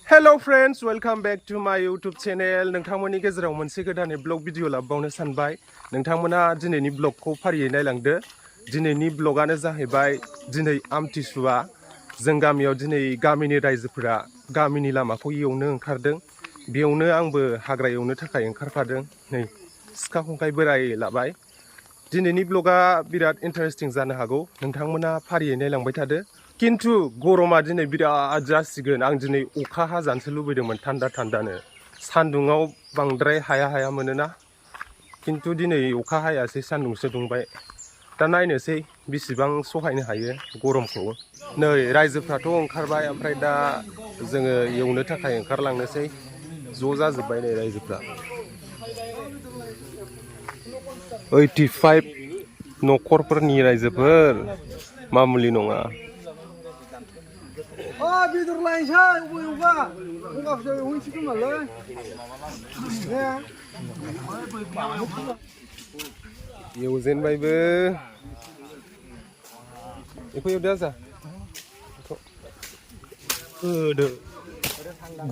Hello friends, welcome back to my YouTube channel. नोंथांमोननि गेजेराव मोनसे गोदानै ब्लग भिडिअ लाबोबावनो सानबाय। नोंथांमोना दिनैनि ब्लगखौ फारियै नायलांदो। दिनैनि ब्लगानो जाहैबाय दिनै आमथिसुवा। जों गामियाव दिनै गामिनि रायजोफोरा गामिनि लामाखौ एवनो ओंखारदों। बेयावनो आंबो हाग्रा एवनो थाखाय ओंखारफादों। नै सिखा खंखाइ बोराय लाबाय। दिनैनि ब्लगा बिराद इन्टारेस्टिं जानो हागौ। नोंथांमोना फारियै नायलांबाय थादो। किन्तु गरमा दिनै बिराद जासिगोन। आं दिनै अखा हाजानोसो लुबैदोंमोन थान्दा थान्दानो। सान्दुङाव बांद्राय हाया मोनोना। किन्तु दिनै अखा हायासै, सान्दुंसो दुंबाय। दा नायनोसै बिसिबां सहायनो हायो गरमखौ। नै रायजोफ्राथ' ओंखारबाय, ओमफ्राय दा जोङो एवनो थाखाय ओंखारलांनोसै। ज' जाजोब्बाय नै रायजोफ्रा। 85 न'खरफोरनि रायजोफोर, मामुलि नङा। बेदर लायनोसै अबेयावबा गंगाखौसो एवहैनोसै खोमालै। एवजेनबायबो। बेखौ एवदो आजा। होदो।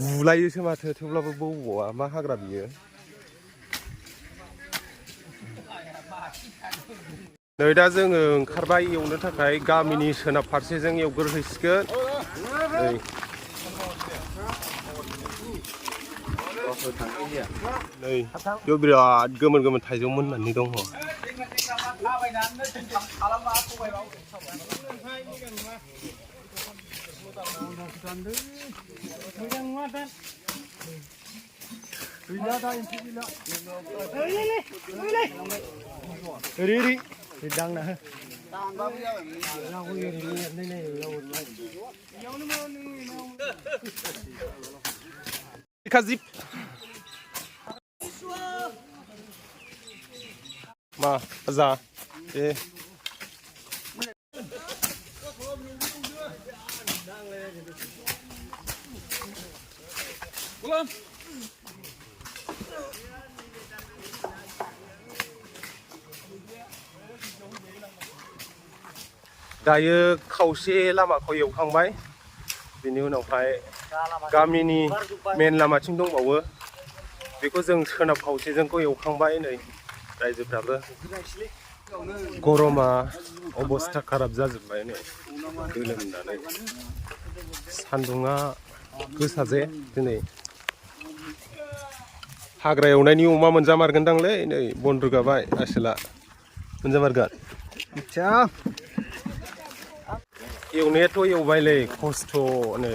गुलायोसो माथो, थेवब्लाबो बौबावा। मा हाग्रा बियो? नै दा जोङो ओंखारबाय एवनो थाखाय। गामिनि सोनाब फारसेजों एवग्रोहैसिगोन। नै बेयाव बिराद गोमोन गोमोन थाइजौ मोननानै दङ। मा जा दे दायो खावसे लामाखौ एवखांबाय। बेनि उनावहाय गामिनि मेन लामाथिं दंबावो। बेखौ जों सोनाब खावसेजोंखौ एवखांबाय। नै रायजोफ्राबो गरमा अबस्था खाराब जाजोब्बाय। नै गोलोमनानै सान्दुङा गोसा जे दिनै। हाग्रा एवनायनि अमा मोनजामारगोनदांलै। नै बन रोगाबाय आसोला। मोनजामारगोन। एवनायाथ' एवबायलै खस्थ'नो,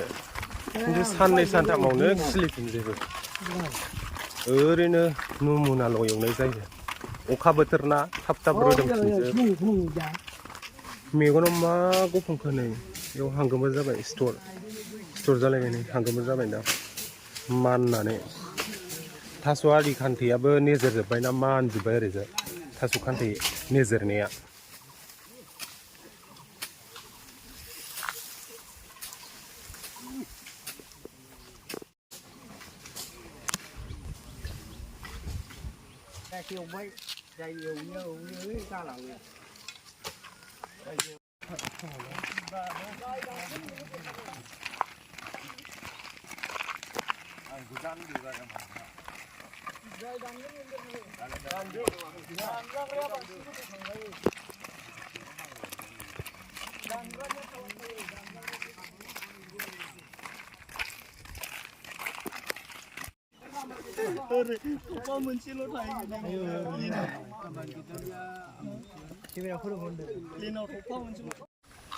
खिन्थु साननै सानथामावनो खिलिफिनजोबो। ओरैनो नमुनाल' एवनाय जायो। अखा बोथोर ना, थाब थाब रोदोमफिनजोबो। मेगनाव मा गुफुंखो? नै बेयाव हांगोमोर जाबाय। सिथर जालायबाय। नै हांगोमोर जाबाय दा माननानै। थास' आलि खान्थैयाबो नेजेर जोब्बायना, मानजोब्बाय ओरैजाय थास' खान्थै नेजेरनाया।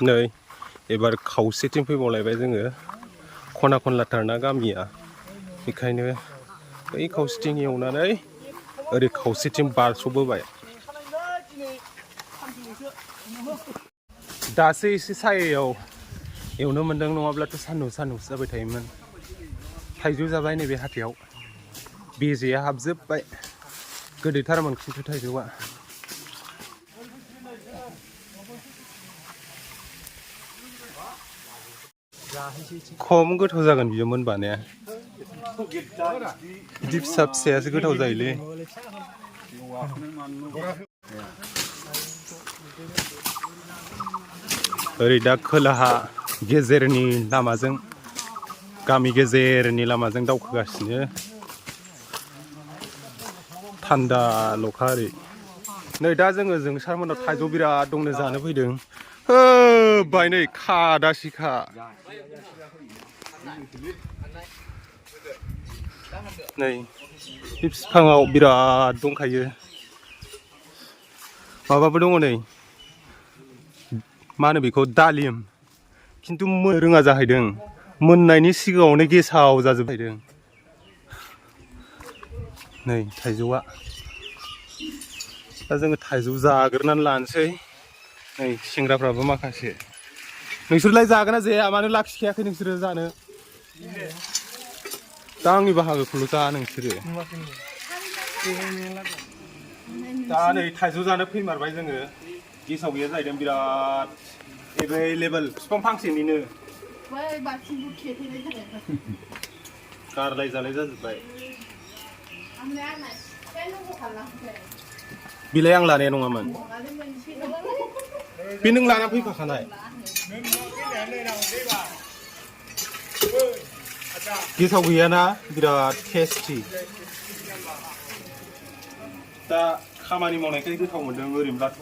नै एबार खावसेथिं फैबावलायबाय जोङो। खना खनलाथारना गामिया, बेखायनो बै खावसेथिं एवनानै ओरै खावसेथिं बारस'बोबाय। दासो एसे सायायाव एवनो मोनदों, नङाब्लाथ' सान्दुंसो जाबाय थायोमोन। थाइजौ जाबाय नैबे हाथायाव। बेजेया हाबजोब्बाय। गोदैथारमोन खिन्थु थाइजौआ। खम गोथाव जागोन बियो मोनबाने। बिदि फिसा फिसायासो गोथाव जायोलै। ओरै दा खोलाहा गेजेरनि लामाजों गामि गेजेरनि लामाजों दावखोगासिनो थान्दा लखा ओरै नै दा जों सारमोनाव थाइजौ बिराद दंनो जानो फैदों बाय नै खादासिखा नै बिफाङाव बिराद दंखायो माबाबो दङ नै मा होनो बेखौ दालिम खिन्थु रोङा जाहैदों मोननायनि सिगाङावनो गेसाव जाजोबहैदों नै थाइजौआ दा जोङो थाइजौ जाग्रोनानै लानोसै नै सेंग्राफ्राबो माखासे नोंसोरलाय जागोन ना जाया मानो लाखिखायाखै नोंसोरो जानो दा आंनि बाहागोखौल' जा नोंसोरो दा नै थाइजौ जानो फैमारबाय जोङो गेसाव गैया जाहैदों बिराद एभेलेबल बिफां फांसेनिनो गारलाय जालाय जाजोब्बाय बिलाय आं लानाया नङामोन बे नों लाना फैफाखानाय गेसाव गैयाना बिराद टेस्टि दा खामानि मावनायखाय गोथाव मोन्दों ओरैनोब्लाथ'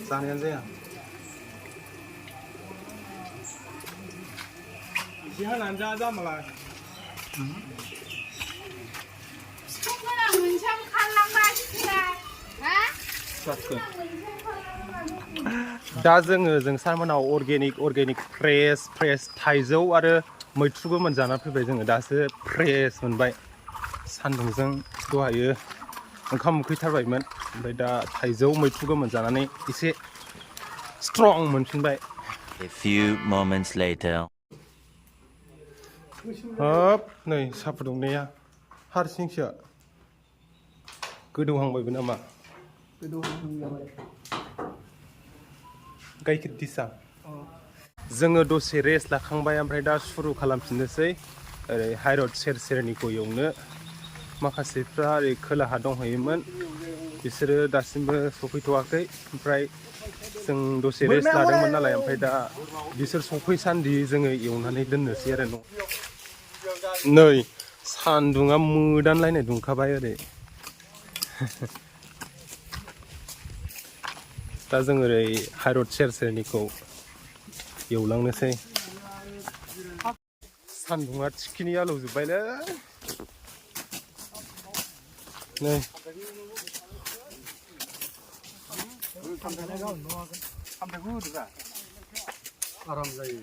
जानायानो जाया एसे हानानै जा जामालाय दा जों सारमोनाव अर्गेनिक फ्रेस थाइजौ आरो मैथ्रुबो मोनजाना फैबाय जोङो दासो फ्रेस मोनबाय सान्दुंजों दहायो ओंखाम उखैथारबायमोन ओमफ्राय दा थाइजौ मैथ्रुबो मोनजानानै एसे स्ट्रं मोनफिनबाय A few moments later. हाब नै साहा फुदुंनाया हारसिंसो गोदौहांबायबो नामा गाइखेर दिसा जोङो दसे रेस्ट लाखांबाय ओमफ्राय दा सुरु खालामफिननोसै ओरै हाइरड सेरनिखौ एवनो माखासेफ्रा ओरै खोलाहा दंहैयोमोन बिसोरो दासिमबो सफैथ'वाखै ओमफ्राय जों दसे रेस्ट लादोंमोन नालाय ओमफ्राय दा बिसोर सफैसान्दि जोङो एवनानै दोननोसै आरो नै सान्दुङा मोदानलायनाय दुंखाबाय ओरै दा जों ओरै हाइरड सेरनिखौ एवलांनोसै सान्दुङा थिखिनि आलौजोब्बायलै नै आराम जायो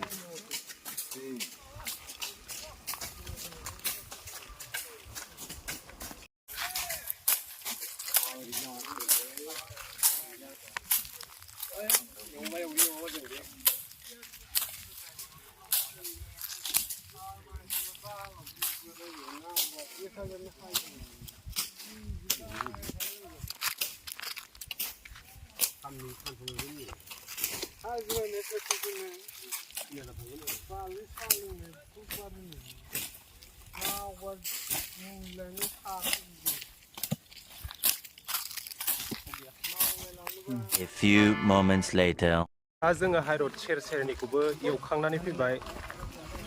A few moments later. दा जोङो हाइरड सेरनिखौबो एवखांनानै फैबाय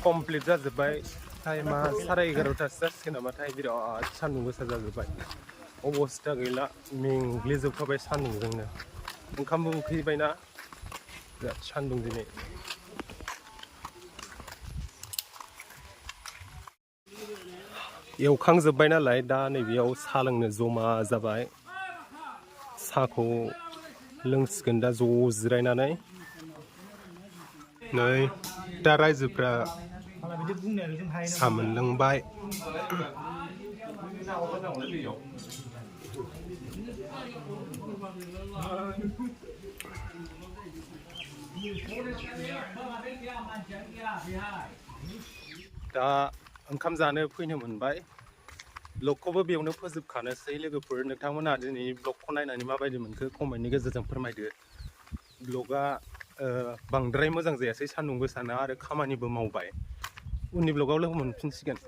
कमप्लिट जाजोब्बाय टाइमा 11:30 जासिगोन नामाथाय बिराद सान्दुं गोसा जाजोब्बाय अबस्था गैला मेंग्लिजोबखाबाय सान्दुंजोंनो ओंखामबो उखैबायना बिराद सान्दुं दिनै एवखांजोब्बाय नालाय दा नैबेयाव साहा लोंनो जमा जाबाय साहाखौ लोंसिगोन दा ज' जिरायनानै नै दा रायजोफ्रा साहा मोनलोंबाय दा ओंखाम जानो फैनो मोनबाय ब्लगखौबो बेयावनो फोजोबखानोसै लोगोफोर नोंथांमोनहा दिनैनि ब्लगखौ नायनानै माबायदि मोनखो कमेन्टनि गेजेरजों फोरमायदो ब्लगा बांद्राय मोजां जायासै सान्दुं गोसाना आरो खामानिबो मावबाय उननि ब्लगाव लोगो मोनफिनसिगोन